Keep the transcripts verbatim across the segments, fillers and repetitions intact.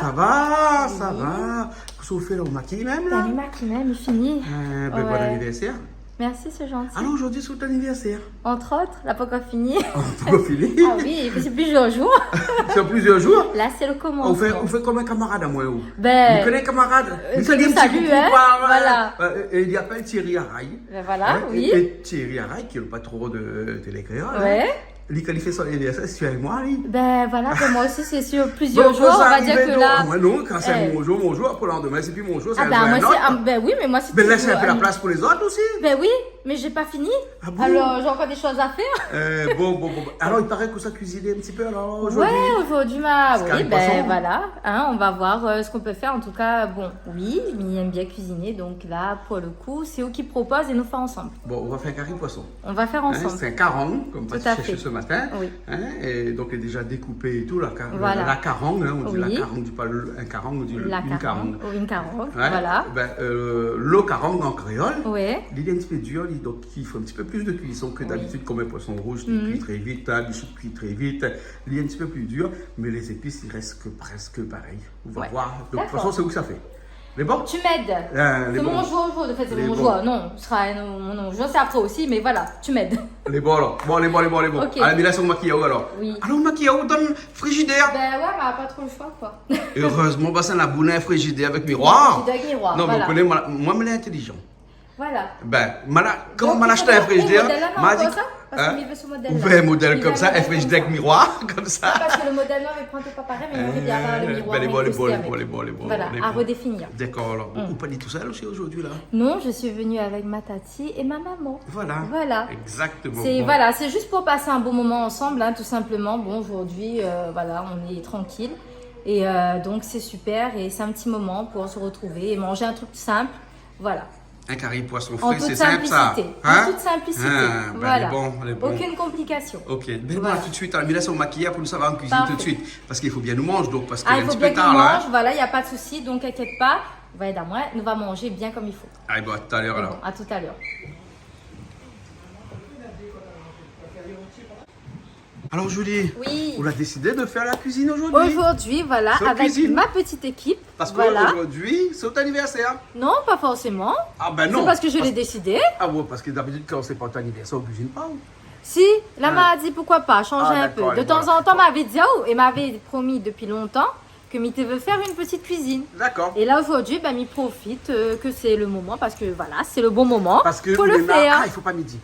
Sa va, sa va. Kosa ou fé la, ou makiy mèm la ? Bin, mi makiy mèm, mi fini. Bin, bon anivèrsèr. Mèrsi, sé zanti. Alor, zordi sé out anivèrsèr. Entre autres, la pankor fini. Oh, pankor fini ? Ah oui, épi sé plizièr zour. Sé plizièr zour ? La sé lo komansman. Ou fé, ou fé konm in kamarad amoin, ou ? Bin, ou koné in kamarad ? Ou di in ti koukou, voilà. É li apèl Thierry Aray. Bin voilà, oui. É Thierry Aray, ki lé lo patron de Télé Kréol, li, kan li fé son anivèrsèr, sé sir in moi, li. Bin voilà, pou moin osi sé sir plizièr zour, on va dir ke la... Bon, kan sa arivé, donk, moin non, kan sé mon zour, mon zour, pou landomin sé pi mon zour, sé in zour, in ot. Ah bin oui, mé moin sé... Bin, lès in pé la plas pou lézot osi. Bin oui, mé la pa fini. Ah bon ? Alor, na ankor dé shoz a fèr. Bon, bon, bon. Alor, i paré ke ou sa kuiziné in ti pé, alor, zordi ? Ouais, zordi, ma, oui, bin voilà, hein, on va voir, euh, ce qu'on peut faire. En tout cas, bon, oui, mi èm bien kuiziné, donk la, pou lo kou, sé ou ki propoz é nou fé ansanm. Bon, nou va fé in kari poison. On va faire ensemble. Hein, sé in karang, konm nou la shèrsh se matin. Tout à fait. Oui. Hein, é donk, lé déza dékoupé é tout, la ka-, la karang, hein, on dit la karang, on dit pas le, un karang, on dit le, une karang. La karang, ou une karang, voilà. Bin, euh, lo karang an kréol, li lé in ti pé dir, li, donk i fo in ti pé plis de kuison ke d'abitid, konm in poison rouz, li kui tré vit, hein, li shou kui tré vit, li lé in ti pé pli dir, mé lé zépis, i rès ke prèsk parèy. Ou va voir. Donk, de tout fason, sé ou ki sa fé. Lé bon ? Tu m'aides. C'est mon jour aujourd'hui. En fait, c'est mon jour. Non, ce sera un, mon, mon jour, c'est après aussi, mais voilà, tu m'aides. Lé bon, alor. Bon, lé bon, lé bon, lé bon. Ok. Alé, mi lès aou makiy aou, alor. Oui. Alor, makiy aou dann frizidèr. Bin ouais, mé na pa tro lo shoi, koi. Erèzman, bin, sa na boul in frizidèr avèk miroir. Frizidèr avèk miroir, voilà. Non, mé ou koné, moin, moin, mi lé intélizan. Voilà. Bin, ma la, kan ma la ashté in frizidèr, ma di, hein, ou vé in modèl konmsa, in frizidèr avèk miroir, konmsa. Parske lo modèl noir, i pran pa parèy, mé nou ariv bien avoir lo miroir, bin, lé bon, lé bon, lé bon, lé bon. Voilà, a redéfinir. Dakor, alor. Bon, ou lé pa tousèl osi zordi, la ? Non, je suis venue avec ma tati et ma maman. Voilà. Voilà. Exactement. C'est, voilà, c'est juste pour passer un bon moment ensemble, hein, tout simplement. Bon, aujourd'hui, euh, voilà, on est tranquille. Et, euh, donc, c'est super. Et c'est un petit moment pour se retrouver et manger un truc simple. Voilà. In kari poison fré, sé sinp, sa. En toute simplicité. Hein ? En toute simplicité. Ah, bin, voilà. Lé bon, lé bon. Aucune complication. Ok. Bin, voilà. Bon, tout de suite, hein, mi lès aou makiy pou nou sava an kuizine tout de suite. Parske i fo bien nou manz, donk, parske lé in ti pé tar, la, hein. Ah, il faut bien que je mange, voilà, y a pas de souci, donc inquiète pas. Va èd amoin, nou va manz bien konm i fo. Alé, bon, à tout à l'heure, alor. Bon, à tout à l'heure. Alor, Julie, ou la désidé de fèr la kuizine zordi. Aujourd'hui, voilà, avec ma petite équipe. Parske zordi sé out anivèrsèr. Non, pas forcément. Ah bin non. C'est parce que je l'ai décidé. Ah ouais, parske d'abitid, kan sé pa out anivèrsèr, ou kuizine pa, ou ? Si, la ma di, pourquoi pas, changer un peu. Ah, d'accord, voilà. De temps en temps, m'avé di, oh, é m'avé promi depuis longtemps, ke mi té vé fèr in ti kuizine. Dakor. É la, zordi, bin, mi profit, euh, ke sé lo moman, parske, voilà, sé lo bon moman pou lo fèr. Parske, ah, i fo pa mi di.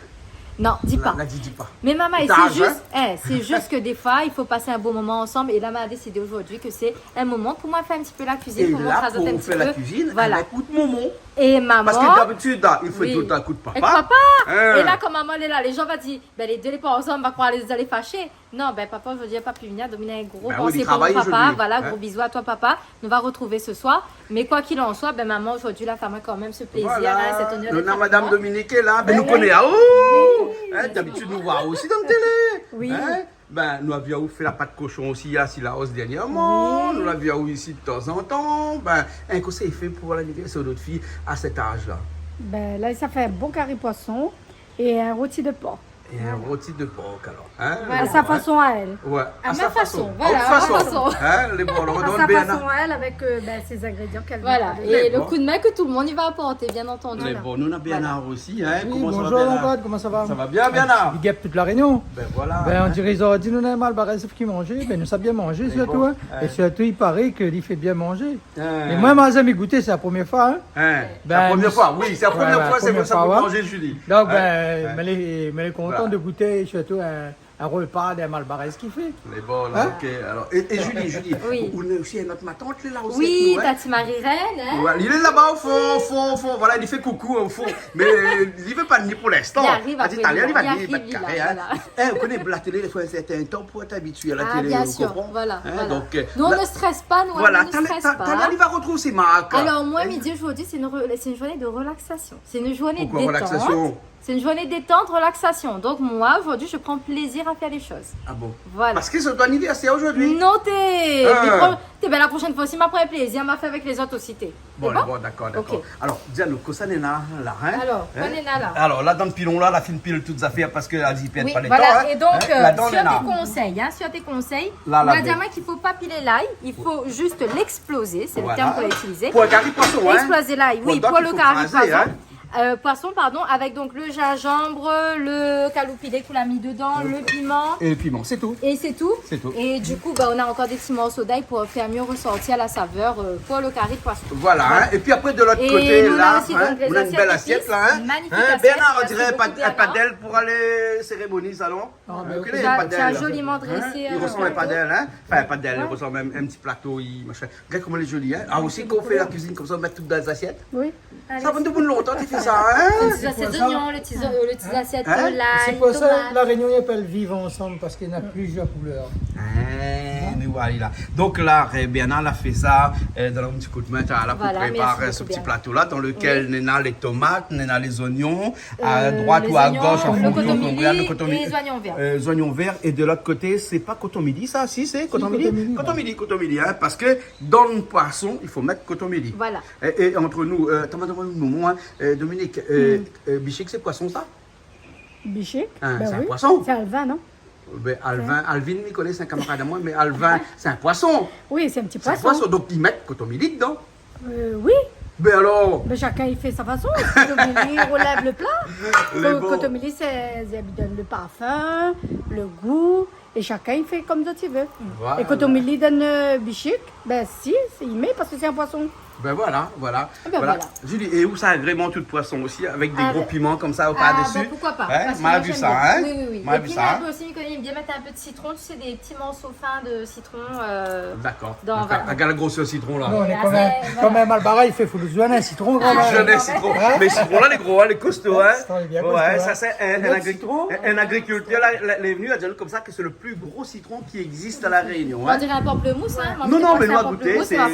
Non, di pa. La, la di, di pa. Mé momon, sé zis, eh, sé zis ke défoi, i fo pas in bon moman ansanm. É la, ma désidé zordi ke sé in moman pou moin fé in ti pé la kuizine, pou moin fé la kuizine avèk out momon. Voilà. É momon. Parske d'abitid, la, i fé toultan koté papa. Avèk papa. Hein. É la, kan momon lé la, lé zan va di, bin, lé dé lé pa ansanm, va kroir lé, lé fashé. Non, bin, papa, zordi, la pa pu vnir, donk, in gro pansé pou papa. Bin oui, li travay zordi. Voilà, gro bizou à toi, papa. Nou va retrouver ce soir. Mais quoi qu'il en soit, bin, momon, zordi, la fé amoin kan mèm se plézir, hein, sèt onèr d'èt avèk moin. Voilà. Nou na madam Dominique la, bin, nou koné aou. Oui. Hein, d'abitid, nou voi aou osi dann télé. Oui. Hein ? Bin, nou la vi aou fé la pat koshon osi, la, si la os dèrnièrman. Oui. Nou la vi aou isi de tanzantan. Bin, in konsèy fé pou lanivèrsèr de out fiy a sèt az la. Bin, la, sa fé in bon kari poison é in roti de por. É in roti de por, alor, hein, lé bon, hein. Voilà. À sa façon à elle. Ouais, à sa façon. À ma façon, voilà, à ma façon. Hein, lé bon, alor, à sa façon à elle, avec, euh, ben, ses ingrédients qu'elle va donner. Voilà. Et le coup de main que tout le monde y va apporter, bien entendu. Lé bon, nou na Bernard osi, hein. Oui, bonjour, Jean-Claude, comment ça va ? Ça va bien, Bernard ? Big up tout La Réunion. Ben voilà, hein. Ben, on dirait, zordi, nou na Malbarès ki manz, ben, nou sa bien manzé, sirtou, hein. Lé bon, ouais. É sirtou, i paré ke li fé bien manzé. Hein. É moin, ma zamé gouté, sé la promièr foi, hein. Hein, sé la promièr foi, oui, sé la promièr foi, sé pou sa, pou manzé, Julie. Donk, ben, mé lé, mé lé kontan de gouté, sirtou, in, in repa d'in Malbarès ki fé. Lé bon, OK, alor. É, é Julie, Julie, ou na osi in not matant, li lé la osi avèk nou, hein. Oui, Tati Marie-Reine, hein. Ouais, li lé laba o fon, o fon, o fon. Voilà, li fé koukou o fon. Mé li vé pa ni pou linstan. Li ariv apré, li va ni, li ariv, li va ni, voilà. Eh, ou koné la télé, i fo in sèrtin tan pou abitié a la télé, ou konpran ? Ah, bien sûr, voilà, voilà. Hein, donk, euh, nou, on ne stresse pas, nou, on ne stresse pas. Voilà, talèr, talèr, li va retrouv son mark. Alor, moin, mi di zordi, sé in re-, sé in zourné de relaxation. Sé in zourné détant. Pourquoi relaxation ? C'est une journée détente, relaxation. Donc moi, aujourd'hui, je prends plaisir à faire les choses. Ah bon ? Voilà. Parske sé ton anivèrsèr zordi. Non, té, Ah. mi pran, té, bin, la proshèn foi, si ma pran plézir, ma fé avèk lézot osi, té. Bon, bon, dakor, dakor. Ok. Alor, di anou, kosa néna la, in ? Alor, kosa néna la ? Alor, la, dann pilon la, la fine pil tout zafèr parske la di pèrd pa lo tan, in. Oui, voilà. Et donc, euh, sur tes conseils, hein, sur tes conseils, on a dit à moi qu'il faut pas piler l'ail, il faut juste l'exploser, c'est le terme qu'on a utilisé. Voilà. Pou in kari poisson, in. Exploser l'ail, oui, pour le kari poisson. Donk, i fo krazé, in. Euh, poisson, pardon, avec donc le gingembre, le caloupilé qu'on a mis dedans, le piment. Et le piment, c'est tout. Et c'est tout. C'est tout. Et du coup, bah, on a encore des petits morceaux d'ail pour faire mieux ressortir la saveur, euh, pour le cari de poisson. Voilà, in. Et puis après, de l'autre côté, là, on a aussi donc les assiettes épices. Magnifique assiette, merci beaucoup, Bernard. In, Bernard, on dirait un pa-, un padel pour aller cérémonie, salon. Ah, mais oui. Tu as joliment dressé un plateau. Hein ? Il ressemble à un padel, hein ? Enfin, un padel, il ressemble à un, un petit plateau, il, machin. Regarde comment elle est jolie, hein ? Ah, aussi, quand on fait la cuisine comme ça, on met tout dans les assiettes. Oui. Sa i fé lontan ou la fé sa, in ? Allez, c'est bon. C'est ça. Le petit assiette oignon, le petit, euh, le petit assiette, euh, l'ail, tomate. Hein ? C'est pour ça, La Réunion, i apèl Vivre Ensemble, parske néna plizièr koulèr. In, nou voila la. Donk la, eh, Bernard la fé sa, euh, donn amoin in ti koudmin, la, pou prépar se ti plato la, dan lekèl néna lé tomat, néna lé zoignon, a droit ou a gosh, an fonksion, le kotomili, le kotomili, les oignons verts. Voilà, merci beaucoup, Bernard. Oui. Euh, les oignons verts. Et les oignons verts. Et de l'autre côté, c'est pas kotomili, sa ? Si, sé kotomili. Si, kotomili, ouais. Kotomili, kotomili, in, parske dan le poisson, i fo mèt kotomili. Voilà. Et, et entre nous, euh, atann, atann, in moman, in, euh, Dominique, euh, euh, bichik, sé poisson, sa ? Bichik ? In, sé in poisson. Bin oui. Sé Alvin, non ? Bin, Alvin, Alvin, mi koné, sé in kamarad amoin, mé Alvin, sé in poisson. Oui, sé in ti poisson. Sé in poisson, donk i mèt kotomili dedan. Euh, oui. Bin alor ? Bin, shakinn i fé sa fason. Kotomili i relèv le pla. Lé bon. Kotomili, sé, sa i donn le parfin, le gou. É shakinn i fé konm zot i vé. Voilà. É kotomili dan, euh, bichik, bin si, sé, i mèt parske sé in poisson. Bin voilà, voilà. Ébin voilà. Julie, é ou sa agréman tout poisson osi, avèk dé gro piman konmsa par desi. Ah, bin, pourquoi pas ? Hein ? Parske moin, mi èm bien. Oui, oui, oui. Moin la vi sa, in. Et puis, moin osi, mi koné, mi èm bien mèt in pé de sitron, tu sais, des petits morceaux fins de citron, euh, dans, dans. D'accord, d'accord. Regarde la grosseur citron, là. Non, on est quand même, quand même, Alvin, i fé, fo le zoué in sitron, kan mèm. Zoué in sitron. Hein ? Mé sitron la, lé gro, in, lé kosto, in. Sitron, lé bien kosto, in. Ouais, sa sé in, in agri-, in agrikiltèr la, la, lé vni, la di anou konmsa ke sé le pli gro sitron ki égzis La Rényon, in. On dirait un pamplemousse, hein. Non, non, mé nou la gouté, sé, non,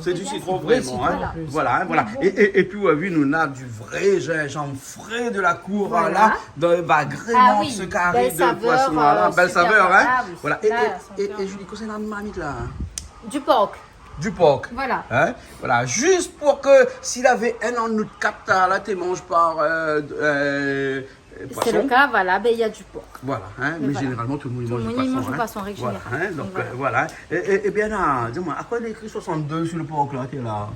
sé du sitron, vréman, in. Voilà, in, voilà. É, é, épi, ou la vi, nou néna du vré zinzanm fré de la kour, la, dan, va agréman se kari de poisson, la. Bèl savèr, in. Voilà. É, é, é, Julie, kosa néna dan marmit la, in ? Du porc. Du porc. Voilà. In ? Voilà. Zis pou ke si lavé inn an nout kat la, té manz pa, euh, euh, poisson. C'est le cas, voilà, bin, il y a du porc. Voilà, in, mé zénéralman, tout le monde i manz du poisson, in. Tout le monde i manz du poisson, en règle générale. Voilà, in, donk, euh, voilà. É, é, é Bernard, di amoin, akoz néna ékri soixante-deux su le porc la, té la ?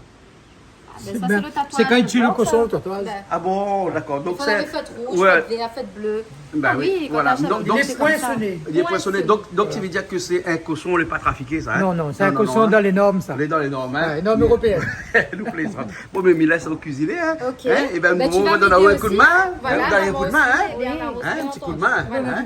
Ah, bin, sa, sé le tatouaz. Sé kan i tié le koshon, le tatouaz. Ah bon, d'accord. Donk sé, ouais. Fo lavé fèt rouz, fèt vèr, fèt blé. Bin oui, voilà. Donk, donk, il est poinçonné. Il est poinçonné. Donk, donk, sa i vé dir ke sé in koshon, lé pa trafiké, sa, in ? Non, non, sé in koshon dan lé norm, sa. Lé dan lé norm, in. Ouais, norm éropéèn. Nou plézant. Bon, mé mi lès aou kuiziné, in. Ok. In ? Ébin, nou va done in koudmin. Bin, tu vas m'aider aussi. Voilà, in, in ti koudmin, in. Voilà.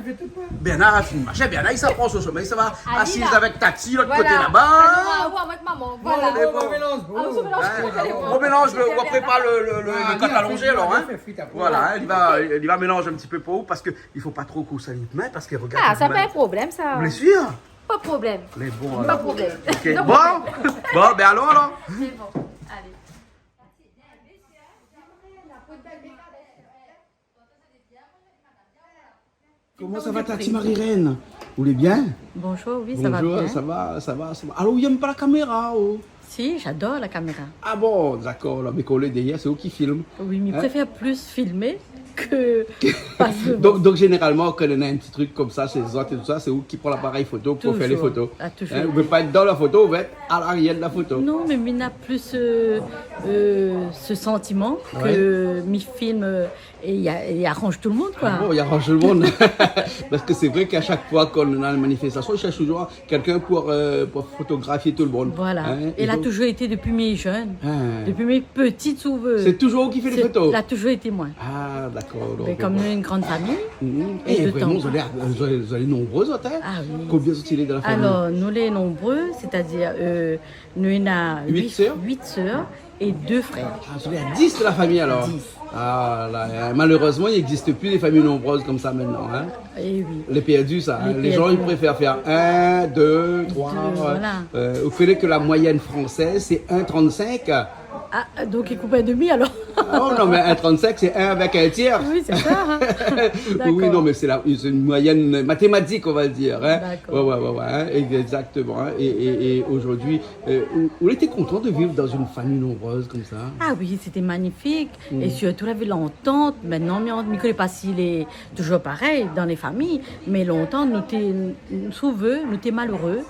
Bernard la fine marsh. Bernard, li sa pran son shomin, li sa va asiz avèk Tati, lot koté laba. Voilà. Alon, ou avèk momon. Voilà. Bon, bon, bon, mélanz, bon. Ah, ou mélanz. In, ou mélanz, ou prépar le, le, le, le kat alonzé, alor, in. Ah, bien, bien, bien, bien, bien. Voilà, in, li va, li va mélanz in ti pé pou ou, parske i fo pa tro ke ou sali out min, parske regard out min. Ah, sa pa in problèm, sa. Bien sûr. Pa de problèm. Mé bon, alor. Pa de problèm. Ok. Bon. Bon, bin alon, alor. Sé bon. Alé. Koman sa va, Tati Marie-Reine ? Ou lé bien ? Bonjour, oui, ça va bien. Bonjour, sa va, sa va, sa va. Alor, ou yèm pa la kaméra, oh ? Si, j'adore la caméra. Ah bon, d'accord. La, mé kan ou lé dèrièr, sé ou ki film. Oui, mé mi préfèr plis filmé ke pass devan. Donk, donk, zénéralman, kan néna in ti trik konmsa, sé zot é tousa, sé ou ki pran laparèy foto pou fé lé foto. Toujours. Ah, toujours. In, ou vé pa èt dan la foto, ou vé èt a larièr de la foto. Non, mé mi néna plis, euh, euh, se santiman ke mi film, euh, É i a-, i aranz tout le moun, koi. Ah bon, i aranz tout le moun. Parske sé vré ke shak foi ke nou néna in manifestasion, i shèrsh touzour kèlkin pou, euh, pou fotografié tout le moun. Voilà. In, é donk, la touzour été dopi mi lé jenn. In. Dopi mi lé ti, si ou vé. Sé touzour ou ki fé lé foto ? Sé, la touzour été moin. Ah, dakor. Donk, mé kom nou lé in gran famiy, é vréman, zot lé, zot lé, zot lé nonbré, zot, in ? Ah oui. Konbien zot i lé dan la famiy ? Alor, nou lé nonbré, sétadir, euh, nou néna uit sèr. Uit sèr. Et deux frères. Ah, zot lé a dis dan la famiy, alor. Dis. Ah la, in, malérèzman, i égzis pi dé famiy nonbrèz konmsa mintnan, in. Eh oui. Lé pèrdi, sa, in. Lé pèrdi. Lé jan i préfèr fé in, dé, troi, euh, voilà. Deux, euh, ou koné ke la moyèn fransèz, sé in trant-sink. Ah, donk i koup in demi, alor. Oh non, mais un trente-cinq, c'est un avec un tiers. Oui, c'est ça, hein. Oui, d'accord, non, mais c'est la, c'est une moyenne mathématique, on va dire, hein. D'accord. Ouais, ouais, ouais, ouais, hein, exactement, hein. Et, et, et aujourd'hui, euh, ou, ou lété kontan de vivre dans une famille nombreuse comme ça ? Ah oui, c'était magnifique. Mm. Et surtout, la vie, l'entente. Maintenant, mi, mi koné pa si lé toujours pareil dans les familles, mais lontan, nou té, nou, si ou vé, nou té maléré,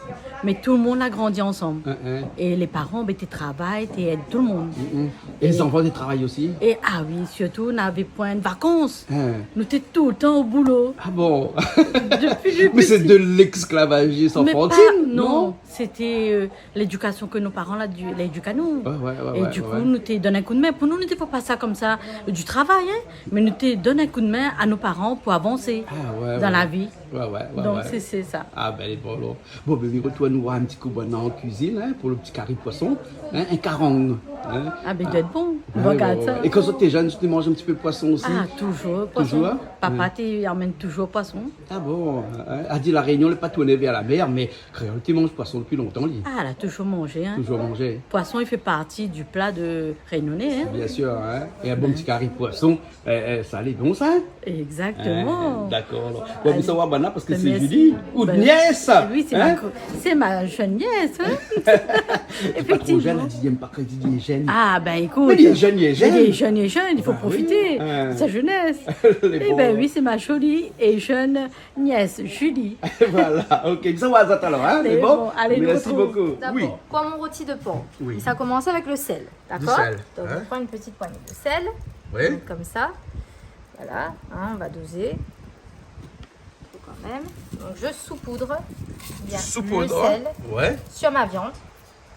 mais tout le monde a grandi ensemble. Hein, hein. Et les parents, ben, té travay, té èd tout le monde. Mm, mm. Et les enfants, ils travaillent aussi ? Et, ah oui, surtout, nou navé poin de vacances. Hein. Nou té tout le temps au boulot. Ah bon ? Depuis, depuis... Mais c'est de l'esclavagiste enfantile, non ? Mais pas, non, c'était, euh, l'éducation que nos parents la di-, la éduqué à nous. Ouais, ouais, ouais. Et ouais, du coup, ouais, nou té donn un coup de main. Pou nou, nou té fé pa sa comme ça, du travail, hein, mais nou té donn un coup de main à nos parents pour avancer dans la vie. Ah ouais, ouais. Ouais, ouais, ouais, ouais. Donc, c'est, c'est ça. Ah ben, lé bon, alor. Bon, ben, mi retourn oir un petit coup banna en cuisine, hein, pour le petit carry poisson, hein, un carang, hein. Ah ben, il doit être bon. Ah, ouais, ouais, regarde ça. Et quand t'étais jeune, tu manges un petit peu de poisson aussi ? Ah, toujours, poisson. Toujours, hein ? Papa té amèn toujours poisson. Ah bon, hein. A di La Réunion lé pa tourné vers la mer, mais kréol té manz poisson depuis longtemps, li. Ah, la toujours manzé, hein. Toujours manzé. Poisson, il fait partie du plat de Réunionnais, hein. Bien sûr, hein. Et un bon petit carry poisson, euh, euh, ça lé bon, ça, hein ? Exactement. Hein, d'accord, alors. Bon, allez. Sa va, banna, parce que c'est Julie, ou nièce, hein ? Ben, merci. Ben, oui, c'est ma co-, c'est ma jeune nièce, hein. Lé pa tro jeune, la di, èl èm pa kan i di lé jeune. Ah, ben, écoute. Mais lé jeune, lé jeune. Lé jeune, lé jeune, il faut profiter de sa jeunesse. Bah oui, hein. Eh ben oui, c'est ma jolie et jeune nièce Julie. Voilà, ok. Sa va, zot alor, hein, c'est bon ? Allez, bon, allez, nous retrouvons. Merci beaucoup. D'abord, pour mon rôti de porc, ça commence avec le sel, d'accord ? Du sel, hein ? Donc, on prend une petite poignée de sel. Oui. Donc, comme ça. Voilà, hein, on va doser. Faut quand même. Donc, je saupoudre bien le sel sur ma viande.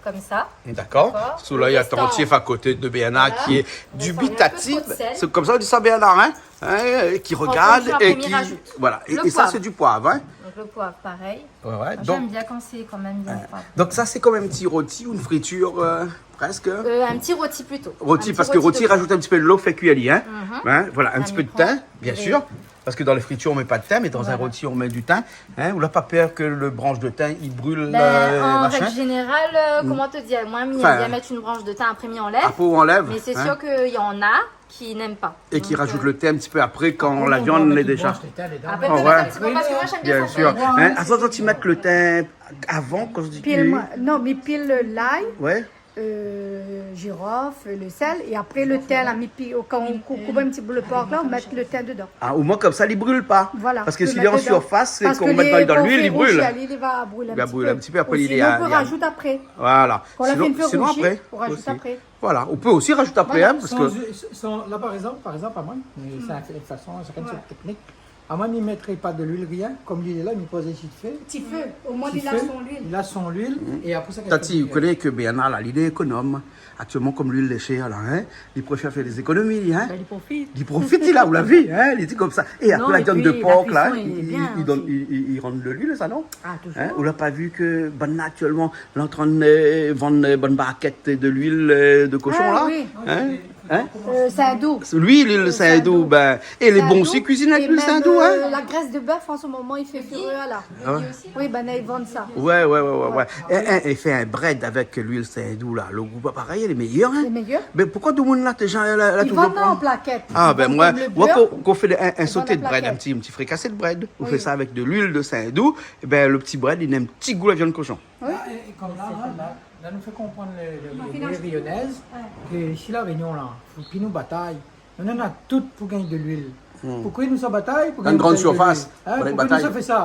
Comme ça. D'accord. D'accord. Sous l'œil attentif à côté de Bernard, qui est dubitatif. Le restant, on va faire un peu trop de sel. C'est comme ça on dit ça, Bernard, hein ? Hein, qui regarde et qui, voilà. Quand on fait un premier rajout. Et, et ça, c'est du poivre, hein ? Le poivre. Donc le poivre, pareil. Ouais, ouais. Moi, j'aime bien quand c'est quand même bien poivré. Donc ça, c'est comme un petit rôti ou une friture, euh, presque, hein ? Euh, un petit rôti plutôt. Rôti, parce que rôti, rajoute un petit peu de l'eau, fait cuire, hein ? Mhm. Hein, voilà, un petit peu de thym, bien sûr. Parce que dans les fritures, on met pas de thym, mais dans un rôti, on met du thym. Hein, ou la pa peur que le branche de thym, il brûle, machin ? Ben, en règle générale, euh, comment te dire, moi, mi èm bien mèt in bransh de tin, apré mi anlèv. Apré ou anlèv, hein ? Mé sé sir ke néna ki èm pa. Et qui rajoute le thym un petit peu après, quand la viande est déjà... Donk, euh, apré, ou pé mèt in ti pé, parske moin, mi èm bien sa. Bien sûr. Hein, atann, ou mèt le thym avan, kan ou di... Pil, moin, non, mi pil lay. Ouais. Euh, jirof, le sèl, é apré le tin la, mi pi-, kan ou kou-, koup in ti bout le por la, ou mèt le tin dedan. Ah, omoin konmsa li bril pa. Voilà. Parske si li lé an sirfas, é kan ou mèt dan luil, li bril. Parske lé, kan ou fé rouzi, li va bril in ti pé. Li va bril in ti pé, apré li lé... Ou sinon, ou pé rajout apré. Voilà. Kan ou la fine fé rouzi, ou rajout apré. Voilà. Ou pé osi rajout apré, hein, parske... Voilà. San, san, la, par égzanp, par égzanp, amoin, mé sé in fason, shakinn son téknik. Amoin, mi mèt pa de luil, rien. Kom li lé la, mi poz in ti fé. Ti fé. Omoin li la son luil. Li la son luil, é apré sa... Tati, ou koné ke Bernard la, li lé ékonom. Aktièlman, kom luil lé shèr la, hein, li préfèr fé dé zékonomi, hein. Ben, li profit. Li profit, li la, ou la vi, hein, li di konmsa. É apré, la viann de por la, li, li rann de luil, sa, non ? Ah, toujour. Hein, ou la pa vi ke bann la, aktièlman, lé antrin, euh, vann, euh, bann barkèt de luil, euh, de koshon la ? Ah oui. Hein ? Hein ? Euh, Sindou. Oui, luil Sindou, ben, é lé bon osi kuizine avèk luil Sindou, hein ? Sindou. É mèm, euh, la grès de bèf, an se moman, i fé fureur la. Ah ouais. Oui, ben, i vann sa. Ouais, ouais, ouais, ouais, ouais. Voilà. É, é, é fé in brèd avèk luil Sindou la, le gou pa parèy, lé méyèr, hein ? Lé méyèr. Mé poukosa tout le moun la, té jan la, la... I vann an plakèt. Ah, ben, moin, kom le bèr, kan, kan ou fé in, in soté de brèd, in ti, in ti frikasé de brèd, ou fé sa avèk de luil de Sindou, é ben, le ti brèd, li néna in ti gou la viann koshon. Oui. La, é, é konm la, la, la, la nou fé konprann le, le, lé Rényoné ke isi La Rényon la, fo pi nou batay. Nou néna tout pou gingn de luil. Poukosa nou sa batay pou gingn de luil ? Dann grann sirfas, hein, poukosa nou sa fé sa ?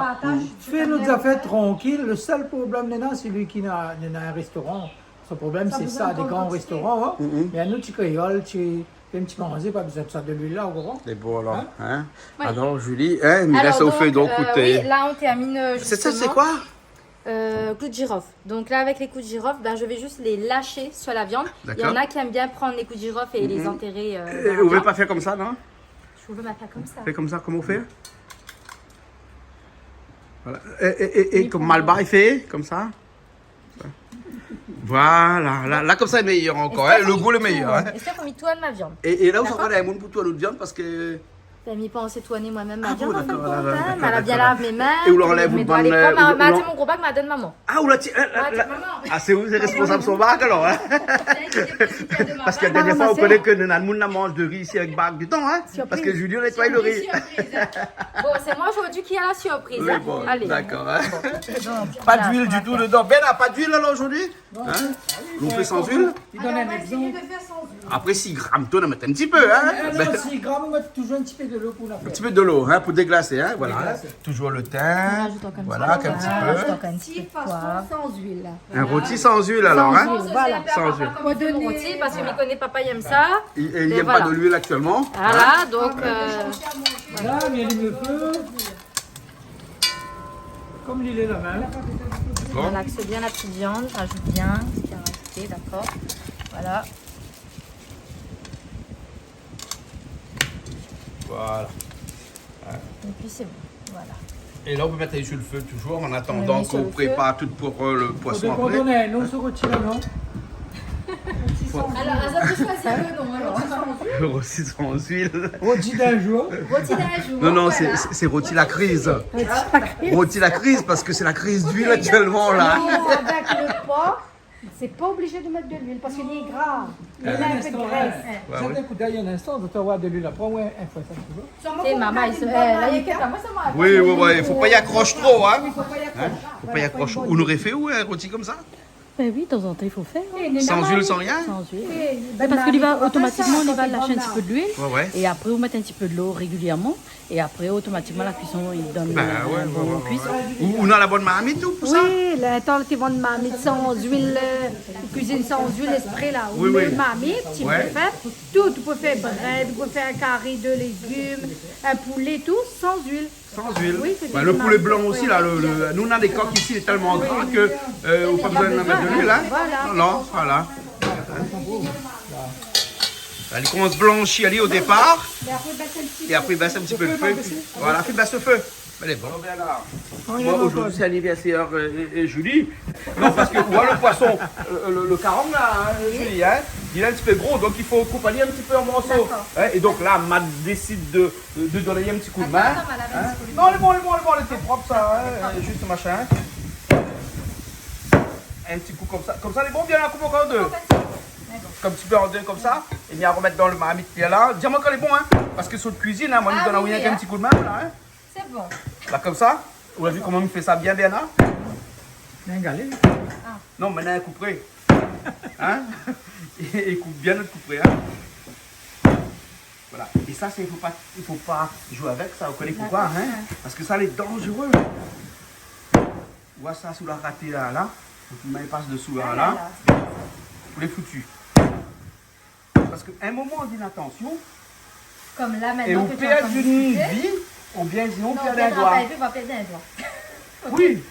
Fé nout zafèr trankil. Le sèl problèm néna, sé li ki néna, néna in réstoran. Son problèm, sé sa, dé gran réstoran, hein. Mé anou, ti kréol, ti fé in ti manzé, pa bezoin de sa, de luil la, ou konpran ? Lé bon, alor, hein ? Alor, Julie, hein, mi lès aou fé, donk, euh, oui, la, on termine, euh, justement. Sé sa, sé koi ? Euh, clou de girofle. Donc là, avec les clous de girofle, ben, je vais juste les lâcher sur la viande. D'accord. Il y en a qui aiment bien prendre les clous de girofle et les enterrer, euh, dans la viande. Ou vé pa fé konmsa, non ? Je veux pas faire comme ça. Fé konmsa, koman ou fé ? Voilà. É, é, é, é kom Malbar i fé, konmsa. Voilà, la, la, konmsa lé méyèr ankor, hein, le gou lé méyèr, hein. Est-ce que vous tournez ma viande ? D'accord ? É, é la, ou sa pran in moun pou tourn out viann, parske Bin, mi pans tourné moin mèm, ma di, ah bon, dakor, dakor, dakor. Ma la bien lav mé min, é ou la anlèv out bann, euh, ou la, ma di, mon gro bag, ma donn momon. Ah, ou la ti-, euh, euh, ah, la, momon. Ah, sé ou, sé responsab son bag, alor, hein ? Parske la dernièr foi, ou koné ke nou néna moun la manz do ri isi avèk bag dedan, hein ? Sirpriz. Parske Julie la nétoy lo ri. Sirpriz, sirpriz, hein. Bon, sé moin zordi ki a la sirpriz, hein. Oui, bon, alé. Dakor, hein. Bon. Pa d'luil ditou dedan. Donk, voilà. Bernard, pa d'luil, alor, zordi ? Hein ? Nou fé san luil ? Li donn in égzanp. Apré, si i grinp, ou mèt in ti pé, hein ? Ah non, si i grinp, ou mèt touzour in ti pé dolo pou la fé. In ti pé dolo, hein, pou déglasé, hein, voilà. Déglasé. Touzour lo tin. Voilà, in ti pé. Rajout ankor in ti pé poiv. Roti fason san luil. In roti san luil, alor, hein ? San luil, voilà. San luil. Pou doné roti, parske mi koné papa i èm sa. Li, li èm pa de luil aktièlman. Voilà, donk, euh, voilà, mi alim lo fé. Konm li lé la min. Dakor. Voilà, ke sé bien la ti viann, rajout bien, bien rajouté, dakor. Voilà. Voilà. Épi sé bon, voilà. É la, ou pé mèt ali su lo fé touzour, an atandan ke ou prépar tout pou, euh, lo poison apré. Ou pé kontouné, non, se roti la, non ? Alor, azot i shoizi lo non, alor. Roti san luil. Roti d'in zour. Roti d'in zour, voilà. Non, non, sé, sé, sé roti la kriz. Roti la kriz. Roti la kriz, parske sé la kriz d'luil aktièlman, la. Non, avèk lo por, sé pa oblizé de mèt de luil, parske li lé gra. Li na in pé de grès. Ouais, ouais. Zèt in kou d'èy in instan, zot i voi de luil apré, ouais, in foi sa, sé bon. Sé momon, la, i fé, euh, la, i fé pa moin, sa, moin. Oui, oui, oui, fo pa i akrosh tro, hein. Fo pa i akrosh. Hein ? Fo pa i akrosh. Ou noré fé, ou, in roti konmsa ? Bin oui, tanzantan, i fo fèr, hein. San luil, san rien ? San luil. Parske li va otomatikman, li va lash in ti pé de luil. Ouais, ouais. É apré, ou mèt in ti pé dolo régilièrman. É apré, otomatikman, la kuison, li donn in bon kui. Bin ouais, ouais, ouais. Ou, ou néna la bann marmit, ou, pou sa ? Oui, lontan, té vann marmit san luil, euh, kuizine san luil, lèspri la. Oui, oui. Ou mèt marmit, ou pé fé tout, ou pé fé brèd, ou pé fé in kari de légim, in poulé, tout, san luil. San luil. Oui, sé... Bin, lo poulé blan osi, la, lo, lo, nou, nou néna dé kok isi, lé tèlman gra ke, euh, ou pa bezoin mèt de luil, hein. Voilà. Non, non, voilà. Li komans blanshi, alé, o dépar. É apré, bès in ti pé lo fé. Voilà, fé bès lo fé. Alé, bon. Moin, zordi, sé lanivèrsèr, euh, é, é Julie. Non, parske, ou voi, lo poison, euh, lo, lo karang, la, hein, Julie, hein, li lé in ti pé gro, donk i fo koup ali in ti pé an morso. Dakor. Hein, é donk la, ma désid de de, de donn in ti kou d'min. Atann, atann, ma lav in ti pé. Non, lé bon, lé bon, lé bon, lé prop sa, hein, zis machin. In ti kou konmsa. Konmsa, lé bon, bien la koup ankor an dé. Konm ti pé an dé, konmsa. É mi armèt dan lo marmit, bien la. Di amoin kan lé bon, hein. Parske sot kuizine, hein, moin, mi donn aou rienk in ti kou d'min, la, hein. Ah oui, hein. Sé bon. La, konmsa. Ou la vi koman mi fé sa bien, bien la ? Bien galé. Ah. Non, mintnan, koup pré. Hein ? É, é koup bien, koup pré, hein. Voilà. É sa, sé, i fo pa, i fo pa zoué avèk sa, ou koné poukoué, hein ? Dakor. Parske sa, lé danzéré. Ou voi sa, si ou la raté la, la, ou mèt pa désou la, la. Ah la la. Ou lé foutu. Parske in moman d'inatansion, é ou pèrd in vi, oubien sinon ou pèrd in doi. Non, ou pèrdra pa in vi, ou va pèrd in doi. Oui.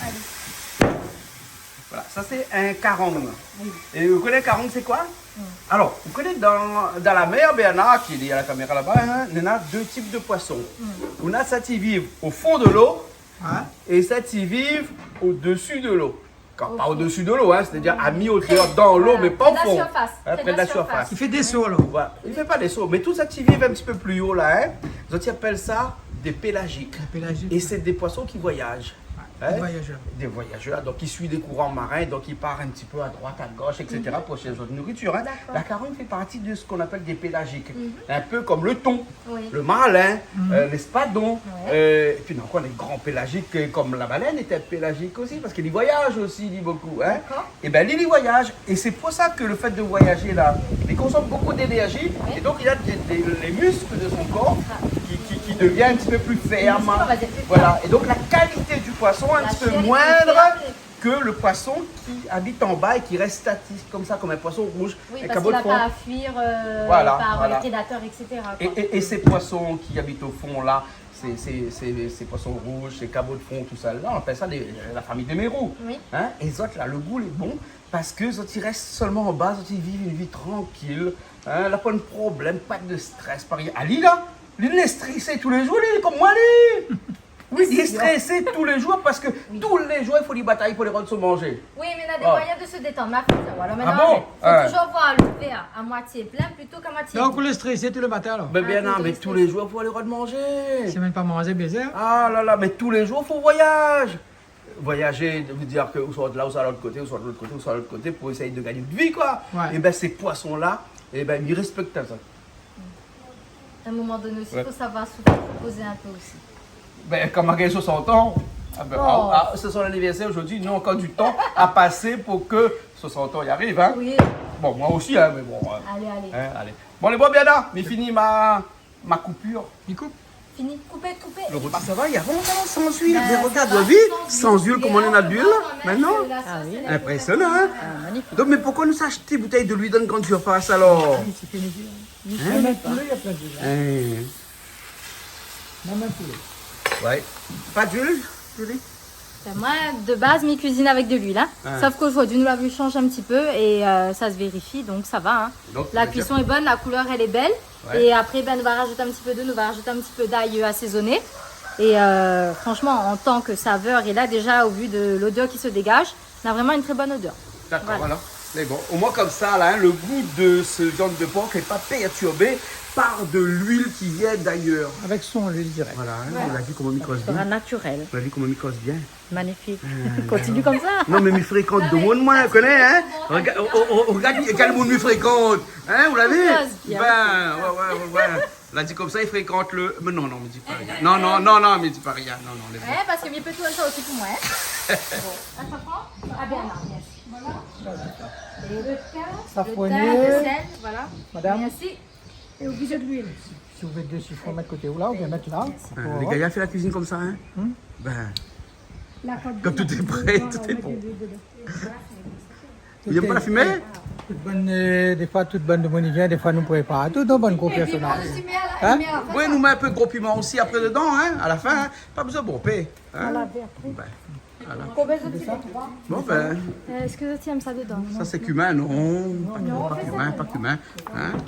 Alé. Voilà, sa sé in karang. Oui. É ou koné karang sé koi ? Mm. Alor, ou koné dan, dan la mèr, Bernard, ki lé dèrièr la kaméra laba, hein, néna dé tip de poison. Mm. Néna sak i viv o fon de lo, hein, é sak i viv o dési de lo. Kan, pa o dési de lo, hein, sétadir a mi-otèr dan lo, mé pa o fon. Voilà. Pré de la sirfas. Hein, pré de la sirfas. I fé dé so, alor. Voilà. I fé pa dé so, mé tout sak i viv in ti pé pli o la, hein, zot i apèl sa dé pélagiques. Dé pélagiques. É sé dé poison ki voyaj. Hein ? Dé voyajèr. Dé voyajèr, donk i suiv dé kouran marin, donk i par in ti pé a droit, a gosh, et cetera, pou shèrsh nouritir, hein. Dakor. La karang i fé parti de sak i apèl dé pélagiques. In pé konm lo ton, lo marlin, euh, léspadon, euh, épi néna ankor dé gran pélagiques, euh, konm la balèn lé pélagique osi, parske li voyaj osi, li, bokou, hein. Dakor. Ébin, li, li voyaj, é sé pou sa ke lo fèt de voyajé la, li konsom bokou d'énèrzi, é donk néna dé, dé, lé misk de son kor ki, ki, ki devien in ti pé pli fèrm. Lé misk, on va dire, pli fèrm. Voilà. É donk la kalité du poison lé in ti pé moindre ke lo poison ki abit anba é ki rès statik konmsa, konm in poison rouj, in kabo de fon. Oui, parske li la pa a fuir, euh, par, euh, prédatèr, et cetera, koi. Voilà, voilà. É, é, é sé poison ki abit o fon la, sé, sé, sé, sé poison rouj, sé kabo de fon, tousala, nou apèl sa dé, la famiy dé mérou. Oui. Hein ? É zot la, lo gou lé bon, parske zot i rès solman anba, zot i viv in vi trankil, hein, la poin problèm, pa de strès, pa rien. Ali la, li lé strésé tou lé zour, li, konm moin, li. Oui, li lé strésé tou lé zour parske tou lé zour i fo li batay pou li rann son manzé. Oui, mé na dé moiyin de se détann, ma fiy. Alor, ah bon ? Fo touzour voir lo vèr a moitié plin plito k'a moitié vid. Donk ou lé strésé tou lé matin alor ? Mé bien non, mé tou lé zour fo alé rann manzé. Sé mèm pa manzé, bézé. Ah la la, mé tou lé zour fo voyaz. Voyazé, vé dir ke ou sort la, ou sort lot koté, ou sort lot koté, ou sort lot koté pou éséy gingn out vi, koi. Ouais. Ében, sé poison la, ében, mi réspèk sa. A in moman doné osi, fo savoir se repozer in pé osi. Ben, kan ma gingn soisant an, ah ben, ah, ah, sé son anivèrsèr zordi, nou ankor du tan a pasé pou ke soisant an i ariv, hein. Oui. Bon, moin osi, hein, mé bon, hein. Alé, alé. Hein, alé. Bon, lé bon, bien la, mi fini ma, ma koupir. Mi koup. Fini, koupé, koupé. Lo roti, sa va, i avann san luil. Ben, mé regard, sa va, ou la vi, san luil, koman néna de luil la, koman néna de luil, mintnan. Ah oui. Inprésionan, hein. Ah, magnifik. Donk, mé poukosa nou ashté boutèy de luil dan in gran sirfas alor ? Hein ? Mèm in poulé, na plin de luil. Hein. Mèm in poulé. Ouais. Pa de luil, Julie ? Ben, moin, de baz, mi kuizine avèk de luil, hein. Ah. Sof ke zordi nou la vu shanj in ti pé é, euh, sa se vérifi, donk sa va, hein. La kuison lé bone, la koulèr lé bèl. Ouais. É apré, ben, nou va razout in ti pé d'lo, nou va razout in ti pé d'ay asézoné. É, euh, fransheman, an tan ke savèr, é la, déza, o vu de lodèr ki se dégaz, na vréman in tré bone odèr. Dakor, voilà. Mé bon, omoin konmsa la, hein, lo gou de se viann de por lé pa pèrturbé par de luil ki vien d'ayèr. Avèk son luil dirèk. Voilà, hein, ou la vi koman mi koz bien. Sera naturèl. Ou la vi koman mi koz bien. Magnifik. Euh, kontinié konmsa. Non, mé mi frékant demoun, moin, ou koné, hein. Regard, o, o, o, regard kèl moun mi frékant. Hein, ou la vi ? Ou koz bien. Ben, ouais, ouais, ouais, ouais. La di konmsa, li frékant le, mé non, non, mi di pa rien. Non, non, non, non, mi di pa rien. Non, non, lé bon. Ouais, parske mi pé tourn sa osi pou moin, hein. Bon, atann, ah bien, non, mèrsi. Voilà. Lo tin, lo sèl, voilà. Madame. Mèrsi. É ou la bezoin de luil. Si ou vé dé sitron, mèt koté ou la, oubien mèt la. Mèrsi. Ah, lé gayar i fé la kuizine konmsa, hein. Hmm ? Ben, kan tout lé pré, tout lé bon. Ou yèm pa la fimé ? Tout bann, euh, défoi, tout bann demoun i vien, défoi nou prépar tout, donk bann gro pèrsonaz. Hein ? Oui, nou mèt in pé gro piman osi apré dedan, hein, a la fin, hein. Pa bezoin bonpé, hein. Voilà. Ben, voilà. Konbien zot i vé ? Bon, ben. Euh, èske zot i yèm sa dedan ? Sa sé kumin, non. Pa kumin, pa kumin, hein.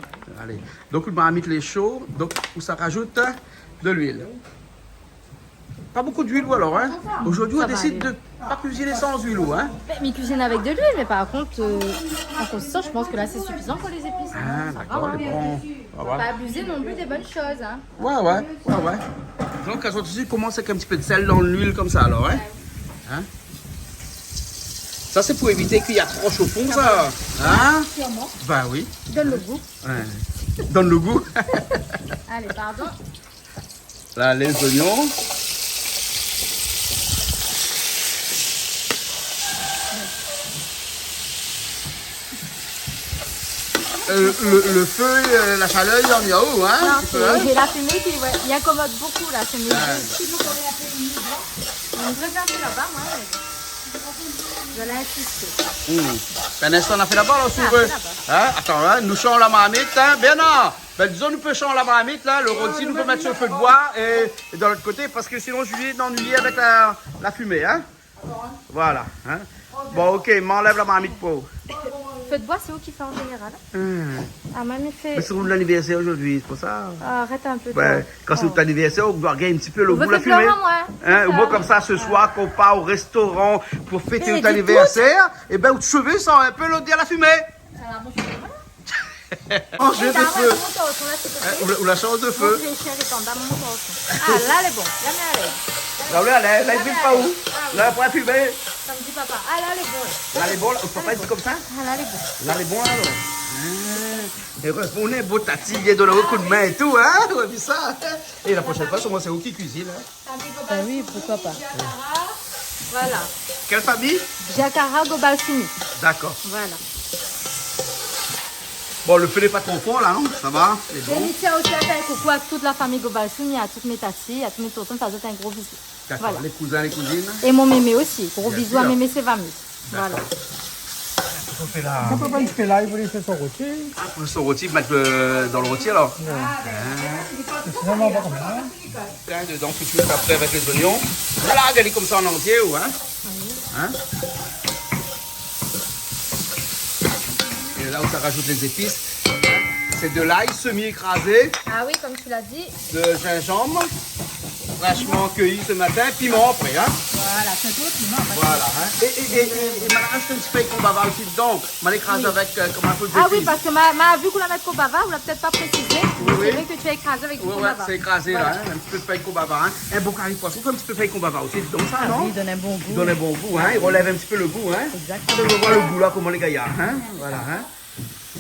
Alé. Donk, lo marmit lé sho, donk, ou sa razout de luil. Pa bonpé d'luil, ou alor, hein ? Zordi, ou désid de pa kuiziné san luil, ou, hein ? Ben, mi kuizine avèk de luil, mé par kont, euh, an konsistans, mi pans ke la, sé sifizan pou lé zépis, hein. Ah, dakor, lé bon. Pa abizé non pli dé bone shoz, hein. Ouais, ouais, ouais, ouais. Donk, kan ou komans avèk in ti pé de sèl dan luil konmsa, alor, hein ? Hein ? Sa, sé pou évité k'i atrosh o fon, sa. Hein ? Sirman. Ben oui. Donn lo gou. Ouais. Donn lo gou. Alé, pardon. La, lé zoignon. Euh, lo, lo fé, euh, la shalèr, i annuiy aou, hein, in ti pé, hein ? Non, sé, sé la fimé ki, ouais, i inkomod bonpé, la fimé. Ouais. Sinon, ou noré in pé in gran. Mi voudré bien fé laba, moin, mé mi sa insisté. Hmm. Pou linstan, nou la fé laba, la, si ou vé. Ah, fé laba. Hein ? Atann, hein, nou shanj la marmit, hein, Bernard. Ben, dizon, nou pé shanj la marmit, la, lo roti, nou pé mèt su lo fé de boi é, é dan lot koté, parske sinon, Julie lé annuiyé avèk la, la fimé, hein. Voilà, hein. Bon, OK, mi anlèv la marmit pou ou. Fé de boi, sé ou ki fé an zénéral, hein ? Hmm. Ah, moin mi fé. Mé sé laniversèr zordi, sé pou sa. Ah, arèt in pé, toi. Ouais, kan sé out laniversèr, ou doi gingn in ti pé lo gou la fimé. Hein, omoin konmsa, se soir, kan ou part o réstoran pou fété out laniversèr, ében, out shové i san in pé lodèr la fimé. Ah, mon shové, voilà. Manzé de fé. Hein, ou la, ou la shanj de fé. Mon shèr, atann, done amoin mon torshon. Ah, la lé bon. La mi alèz. La, ou lé alèz, la, i bril pa ou. Ah oui. La, pou la fimé. Sa mi di papa. Ah, la lé bon. La lé bon, la, ou papa i di konmsa ? Ah, la lé bon. La lé bon, alor. Ah. É, ou koné, bon, tati, vien donn in kou d'min é tou, hein ? Ou la vi sa. É la proshèn foi, sé moin, sé ou ki kuizine, hein ? Fami Gobalsoumi, ah oui, poukoi pa. Jakara. Voilà. Kèl fami ? Jakara Gobalsoumi. Dakor. Voilà. Bon, lo fé lé pa tro for, la, non ? Sa va ? Lé bon. É mi tien osi a fé in koukou a tout la fami Gobalsoumi, a tout mé tati, a tout mé tonton, mi fé azot in gro bizou. Dakor. Voilà. Lé kouzin, lé kouzine. É mon mémé osi. Gro bizou a mémé Sévamus. Bien sir. Voilà. Dakor. Ou fé la. Sa papa i fé la, i voulé fé son roti. Ah, pou son roti, mèt, euh, dan lo roti, alor. Ouais. Ah. Sé vréman pa konmsa, hein. Hein, dedan tout suit apré avèk lé zoignon. Voilà, gard ali konmsa an antié, ou, hein. Oui. Hein ? É la, ou sa razout lé zépis. Sé de lay semi ékrazé. Ah oui, comme tu l'as dit. De zinzanm. Frèshman kéyi se matin, piman apré, in. Voilà, sé tout, piman apré. Voilà, in. É, é, é, é, é ma la razout in ti pé konbava osi dedan. Ma la krazé avèk, eu, koman i apèl, zépis. Ah oui, parske ma, ma vi ou la mèt konbava, ou la pétèt pa présizé, mé sé vré ke ou la krazé avèk du konbava. Oui, oui, sé krazé la, in, in ti pé fèy konbava, in. In bon kari poison, fé in ti pé fèy konbava osi dedan sa, non ? Ah oui, i donn in bon gou. I donn in bon gou, in, i relèv in ti pé le gou, in. Exactement. Fé voir le gou la, koman lé gayar, in. Voilà, in.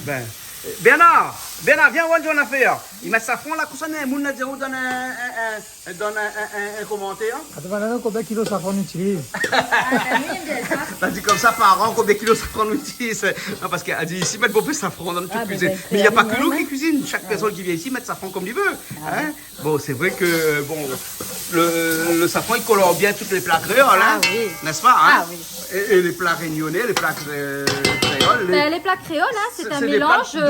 Bin, eu, Bernard, Bernard, vien oir in ti afèr. I mèt safran la, konmsa, néna moun la di, ou donn in, in, in, donn in, in, in, in komantèr. Atann, nou, konbien kilo safran nou itiliz ? Ah, la di konmsa, par an, konbien kilo safran nou itiliz ? Non, parske la di, isi, i mèt bonpé safran dan tout kuizine. Ah, bin, mé i na pa ke nou ki kuizine. Shak pèrsone ki vien isi i mèt safran konm li vé, in. Bon, sé vré ke, bon, le, le safran, i kolor bien tout lé pla kréol, in, n'est-ce pas, in ? Ah oui. É, é lé pla rényoné, lé pla kré-, kréol, lé... Bin, lé pla kréol, in, sé in mélanz, eu,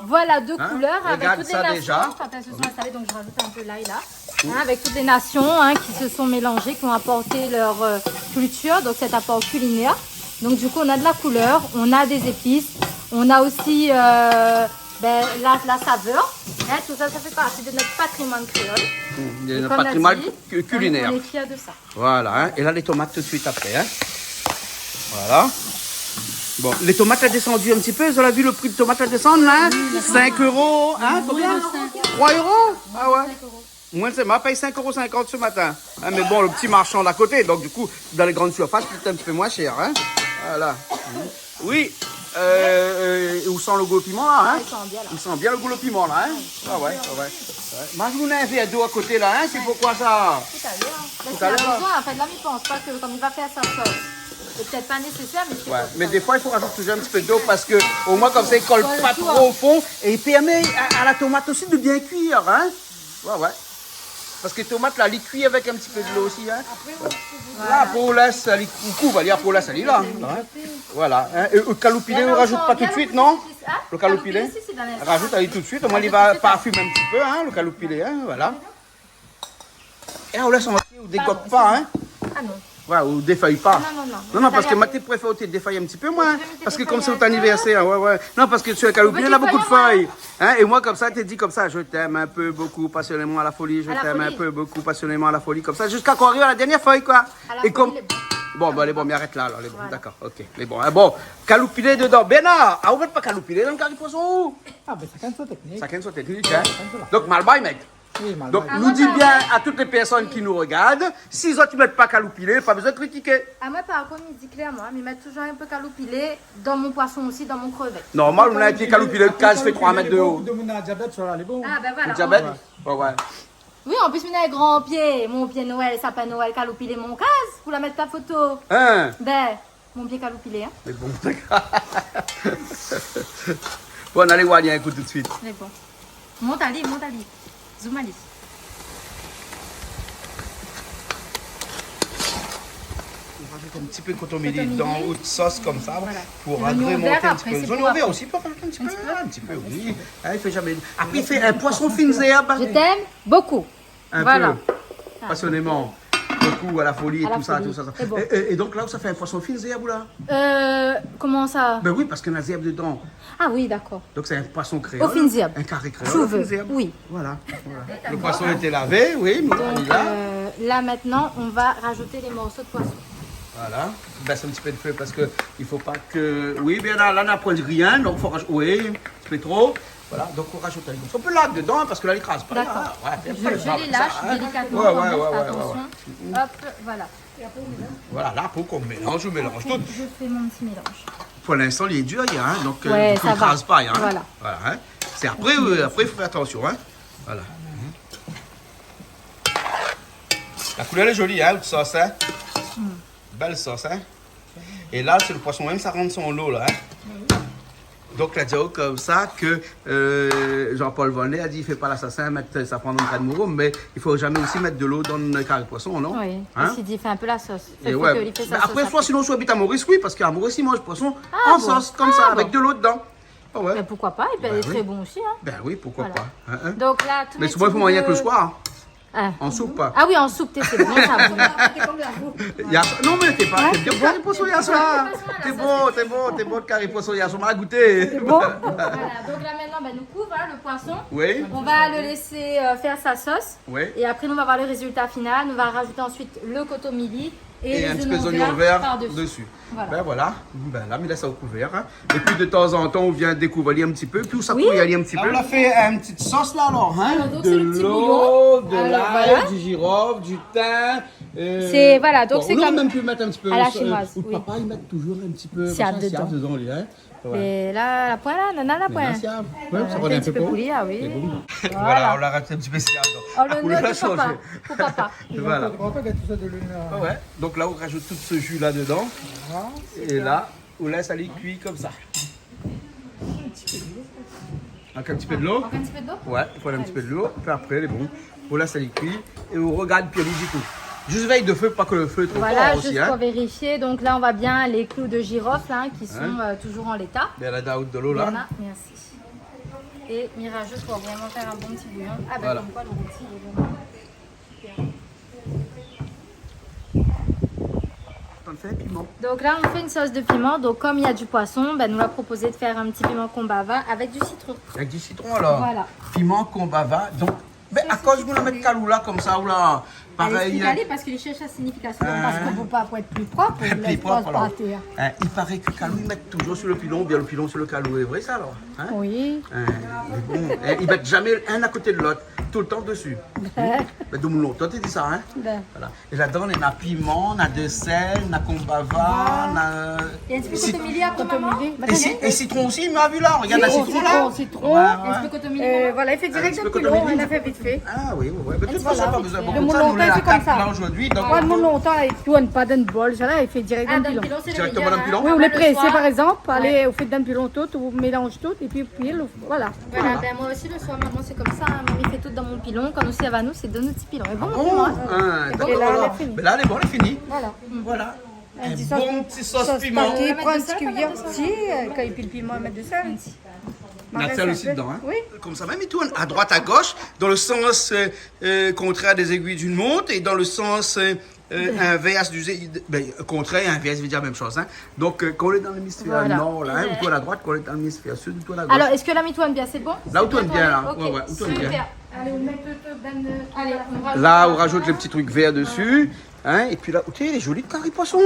voilà, de koulèr avèk tout lé nasion. Sé dé pla de koulèr, in ? Regard sa déza. Atann, sé instalé, donk mi razout in pé lay la. In, avèk tout lé nasion, in, ki se son mélanzé, ki ont aport lèr, eu, kiltir, donk sèt apor kilinèr. Donk, du kou, nou na de la koulèr, nou na dé zépis, nou na osi, eu, bin, la, la savèr, in, tout sa, sa i fé parti de nout patrimoine kréol. Mm, de nout patrimoine ki-, kilinèr. É konm nou la di, nou, nou lé fièr de sa. Voilà, in. É la, lé tomat tout suit apré, in. Voilà. Bon, lé tomat la désann in ti pé. Zot la vi le pri de tomat la désann, la, in ? Oui, oui. Sink éro, in, konbien ? Troi éro. Troi éro ? Ah ouais. Sink éro. Moin, sé, ma pèy sink éro sinkant se matin. In, mé bon, le ti marshan a koté, donk du kou, dan lé grann sirfas, pétèt in ti pé moin shèr, in. Voilà. Oui, eu, eu, ou san le gou piman la, in ? Ah, i san bien la. I san bien le gou piman la, in ? Ah ouais, ouais, ouais. Ouais. Ma vi ou na in vèr dolo a koté la, in ? Sé poukoi sa ? Talèr. Talèr. Bin, si la bezoin, an fèt, la, mi pans pa ke, konm li va fé sa sos, sé pétèt pa nésésèr, mé sé... Ouais, mé défoi, i fo razout touzour in ti pé dolo parske, omoin, konmsa, i kol pa tro o fon é i pèrmé a, a la tomat osi de bien kuir, in ? Ouais, ouais. Parske tomat la, li kui avèk in ti pé dolo osi, in. Apré, ou... Voilà. La, apré ou lès ali, ou kouv ali, apré ou lès ali la, in. Voilà, in. É, eu, kaloupilé, ou razout pa tout suit, non ? Mé la, ou san bien le gou zépis, in ? Le kaloupilé. Kaloupilé, si, sé dan lé... Razout ali tout suit, omoin, li va parfim in ti pé, in, le kaloupilé, in, voilà. É ou lès antié, ou dégog pa, in. Ah non. Ouais, ou défèy pa. Non, non, non. Non, non, parske moin, té préfèr ou té défèy in ti pé, moin, parske konm sé out anivèrsèr, ouais, ouais. Non, parske si le kaloupilé, na bonpé de fèy, in, é moin, konmsa, té di konmsa, je t'aime un peu, beaucoup, passionnément, à la folie, je t'aime un peu, beaucoup, passionnément, à la folie, konmsa, ziska kan ou ariv a la dèrnièr fèy, koi. À la folie, lé bon. Bon, bin, lé bon, mi arèt la, alor, lé bon, dakor, ok, lé bon, in. Bon, kaloupilé dedan. Bernard, ah, ou mèt pa kaloupilé dan le kari poison, ou ? Ah, bin, shakinn son téknik. Shakinn son téknik, in. Shakinn son la... Donk, malbar i mèt. Oui, malbar. Donk, nou di bien a tout lé pèrsone ki nou regard, si zot i mèt pa kaloupilé, pa bezoin kritiké. Ah, moin, par kont, mi di klèrman, mi mèt touzour in pé kaloupilé dan mon poison osi, dan mon krevèt. Normal, ou na in pié kaloupilé, kaz i fé troi mèt de o. Apré, kaloupilé, bonpé de moun na diabèt, sa va alé bon. Ah, bin voilà. Diabèt ? Ouais, ouais. Oui, an plis, mi na in gran pié, mon pié Noèl, sapin Noèl, kaloupilé mon kaz, ou la mèt ta foto. In ? Bin, mon pié kaloupilé, in. Mé bon, dakor. Bon, alé oir, li a in kou tout suit. Mé bon. Mont ali, mont ali. Zoom ali. Ou razout in ti pé kotomili dedan, out sos konmsa, pou agrémant in ti pé. Voilà. Zoignon vèr apré, sé pou apré. Zoignon vèr osi, pé in ti pé, in ti pé, oui. In, i fé zamé. Apré, i fé in poison fine zèrb. Je t'aime beaucoup. In pé. Voilà. Passionnément. Beaucoup, à la folie, tout sa, tout sa. À la folie. É bon. É, é, é donk la, ou sa fé in poison fine zèrb, ou la ? Eu, koman sa ? Bin oui, parske na zèrb dedan. Ah oui, dakor. Donk sé in poison kréol. Aux fines herbes. In kari kréol, aux fines herbes. Choux-veuts, oui. Voilà, voilà. Le poison lété lavé, oui, nou la. Donk, eu, la, mintnan, nou va razout lé morso de poison. Voilà. Bès in ti pé le fé parske i fo pa ke, oui, bin la, la, na poin rien, donk fo raj-, oui, in ti pé tro. Voilà, donk ou razout ali konmsa. Ou pé larg dedan, in, parske la, li kraz pa, in. Dakor. Ouais, fé pa le mal konmsa, in. Je, je lé lash délicatement quand même, je fais attention. Ouais, ouais, ouais, ouais. Hop, voilà. Voilà, la, pou k'ou mélanz, ou mélanz tout. Je fais mon petit mélange. Pou linstan, li lé dir, in, donk, eu, li kraz pa, in. Ouais, sa va. Voilà. Voilà, in. Sé apré, eu, apré, i fo fé atansion, in. Voilà. La koulèr lé zoli, in, out sos, in. Mm. Bèl sos, in. É la, sé le poison mèm, sa rann son lo, la, in. Donk, la di aou konmsa ke, eu, Jean-Paul Volnay la di, i fé pa lasasin mèt safran dan in grin mouroum, mé i fo zamé osi mèt de lo dan le kari poison, non ? Oui, parske li fé in pé la sos. In ? É ouais. Sa i fé ke li fé sa sos apré. Mé apré, soi, sinon, soi abit a Moris, oui, parske a Moris, i manz poison an sos, konmsa, avèk de lo dedan. Ah bon ? Ah ouais. Mé poukoi pa, i pé èt tré bon osi, in. Bin oui, poukoi pa. Voilà. In, in. Donk la, tout... Mé souvan, i fo manzé ke le soir. Ah. An soup. Ah oui, an soup, té, sé bon, sa, oui. Yèr so-, non, mé té pa, ah, té bien, bon. Kari poisson yèr soir. Té bon, té bon, té bon, kari poisson yèr soir, ma gouté. Sé bon. Voilà, donc là, maintenant, ben, nous couvre, hein, le poisson. Oui. On va le laisser, euh, faire sa sauce. Oui. Et après, nous, on va voir le résultat final. On va rajouter ensuite le kotomili et les oignons verts par-dessus. Et un petit peu d'oignons verts dessus. Voilà. Ben voilà. Ben la, mi lès sa o kouvèr, hein. Et puis de temps en temps, on vient découvrir un petit peu, puis on s'appuie un petit peu. Oui. Là, on a fait une petite sauce là, alors, hein. Alors, donc, c'est le petit bouillon. De l'eau, de l'ail, du girofle, du thym, euh, bon, on aurait même pu mettre un petit peu à la chinoise, oui. Ou le papa, il met toujours un petit peu, machin, siav dedans, lui, hein. Ouais. Mé la, la poin la, nana la poin. Mé la, siav. Ouais, sa va in ti pé pou li, ah oui. Voilà, on la rajout in ti pé siav, donk. Oh, le nez de papa, pou papa. Voilà. Pourquoi pas mettre tout ça de l'eau, là ? Ah ouais. Donc là, on rajoute tout ce jus là dedans. Voilà. Et là, on laisse aller cuire comme ça. Avec un petit peu de l'eau. Avec un petit peu de l'eau ? Ouais, il faut un petit peu de l'eau. Puis après, lé bon. Voilà, sa lé kui. É ou rogard pi ali ditou. Juste veille de feu, pas que le feu est trop fort aussi, hein. Voilà, juste pour vérifier. Donc là, on voit bien les clous de girofle, hein, qui sont, euh, toujours en l'état. Bien, la daout de l'eau, là. Voilà, merci. Et mi rajout pour vraiment faire un bon petit bouillon. Ah ben, voilà. Comme quoi, le rôti, il est vraiment bien. On fait un piment. Donc là, on fait une sauce de piment. Donc, comme il y a du poisson, ben, nou la propozé de faire un petit piment combava avec du citron. Avec du citron, alors. Voilà. Piment combava. Donc, mé akoz ou la mèt kalou la konmsa, ou la, parèy, euh, parce que li cherche sa signification. Parce qu'on peut pas, pour être plus propre, on le laisse pas par terre. Hein, il paraît que kalou, ils mettent toujours sur le pilon, ou bien le pilon sur le kalou. C'est vrai, ça, alors ? Hein ? Oui. Hein, mé bon, hein, ils mettent jamais un à côté de l'autre, tout le temps dessus. Ben. Mé domoun lontan té di sa, hein ? Ben. Voilà. É ladan, na piman, na de sèl, na konbava, na... Voilà. É in ti pé kotomili, apré, momon. Kotomili. É si-, é sitron osi, ma vi la, rogard la sitron la. Sitron, sitron. Ouais, ouais. In ti pé kotomili, momon. Euh, voilà, i fé dirèk dan le pilon, nou la fé vit fé. Ah oui, oui, oui. Mé de tout fason, pa bezoin bonpé de sa, nou lé a kat la zordi, donk... Moin, mon lontan, i tourn pa dan le bol, sa la, i fé dirèk dan le pilon. Ah, dan le pilon, sé le méyèr, hein. Ou lé présé, par égzanp, alé, ou fé dan le pilon tout, ou mélanz tout, épi pil, ou Voilà. Voilà, ben, moin osi, le soir, momon, sé konmsa, hein. Momon i fé tout dan mon pilon. Kan nou sèrv anou, sé dan nout ti pilon. Ah bon ? É bon, hein. Ah, dakor, alor. Mé la, lé bon, lé fini. Voilà. Voilà. In ti sos piman. Ou pran in ti kuiyèr, ti, euh, kan i pil piman, mèt de sèl. Mèt sèl osi dedan, hein. Oui. Konmsa mèm, i tourn a droit, a gosh, dan le sans, euh, euh, kontrèr dé zégui d'in mont, é dan le sans, euh, Euh, invèrs du, ben, kontrèr é invèrs i vé dir la mèm shoz, hein. Donk, euh, kan ou lé dan l'hémisphère nor, la, hein, ou tourn a droit, kan ou lé dan l'hémisphère sud, ou tourn a gosh. Alors, est-ce que là, mi tourn bien, c'est bon ? La, ou tourn bien, la. Ok, super. Ouais, ouais, ou tourn bien. Allez, on met tout, tout dans le, allez, on rajoute... La, ou rajout le ti truk vèr desi, hein, épi la, ou té, lé zoli, kari poisson.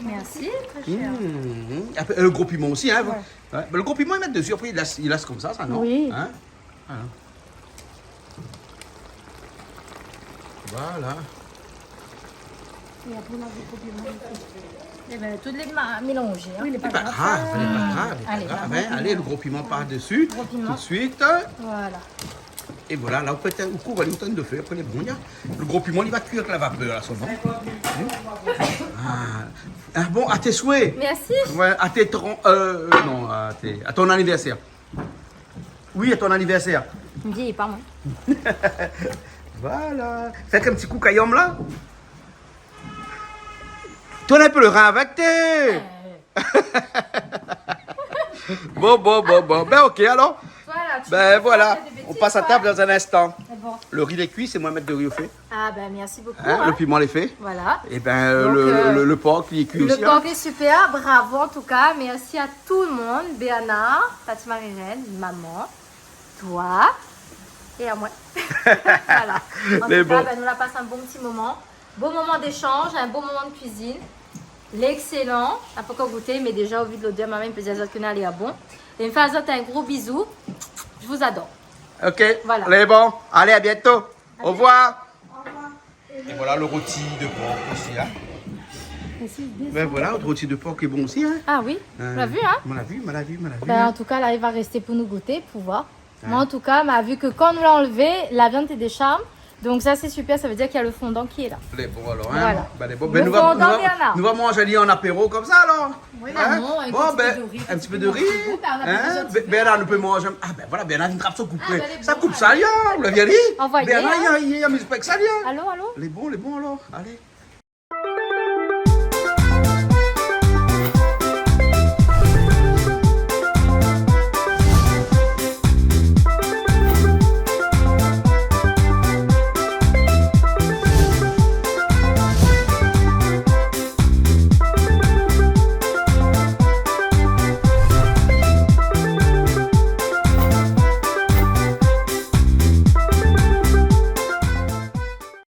Merci, très cher. Mmh, mmh. Apré, euh, le gro piman osi, hein. Ouais. Ouais, mé le gro piman, i mèt desi, apré, i lès, i lès konmsa, sa, non ? Oui. Hein ? Voilà. Voilà. É apré, nou la fé kopi. Eh ben, tout lé ma-, mélanzé, hein. Oui, lé pa grav, lé pa grav, lé pa grav, hein. Allez, le gros piment par-dessus, tout de suite. Voilà. É voilà, la, ou pé, ou kouv ali, ou tann de fé, apré lé bon, ya. Le gros piment, li va kuir avèk la vapèr, la, solman. Ah. Ah bon, à tes souhaits. Merci. Ouais, à tes tren-, euh, non, à tes, à ton anniversaire. Oui, à ton anniversaire. Mi vyéyi pa, moin. Voilà. Fé in ti kou kayom la. Tourn in pé le rin avèk, té. Euh. Bon, bon, bon, bon. Ben, ok, alors. Voilà, tu peux faire des bêtises, quoi. Ben, voilà. On passe à table dans un instant. C'est bon. Le ri lé kui, sé moin mèt de ri o fé. Ah ben, merci beaucoup, hein. Hein, le piman lé fé. Voilà. É ben, euh, le, le, le por lé kui osi, hein. Donc, euh, le porc est super. Bravo, en tout cas. Merci à tout le monde. Bernard, Tati Marie-Reine, maman, toi et à moi. Voilà. En tout cas, ben, nou la pas in bon ti moman. Bon moment d'échange, un bon moment de cuisine. Lé excellent. Na pankor gouté, mé déza, au vu de l'odeur, momon i pé dir azot ke na lèr bon. É mi fé azot in gro bizou. Je vous adore. Ok. Voilà. Lé bon. Allez, à bientôt. Au revoir. Et voilà le rôti de porc aussi, hein. Ben voilà, le rôti de porc est bon aussi, hein. Ah oui, euh, ou la vu, hein. Ou la vu, ou la vu, ou la vu, hein. Ben, en tout cas, la, i va rèsté pou nou gouté, pou voir. Hein. Moin, en tout cas, ma vu ke kan nou la anlvé, la viann té dé sharm. Donc ça, c'est super, ça veut dire qu'il y a le fondant qui est là. Lé bon, alors, hein. Voilà. Ben, lé bon. Le fondant, nou va, Bernard, nou va manz ali an apéro konmsa, alors. Oui, hein ? Bon, ben, in ti pé de ri. Bon, ben, on a plus besoin de sucre. Hein ? Be-, Bernard, nou pé manz. Ah, ben voilà, Bernard, vien trap son koup. Ah, ben, lé bon, sa koup sa, alé. Ou la vi ali ? Envoyez, hein. Bernard, i, i, i amuiz pa avèk sa, li, hein. Allô, allô ? Lé bon, lé bon, alors. Allez.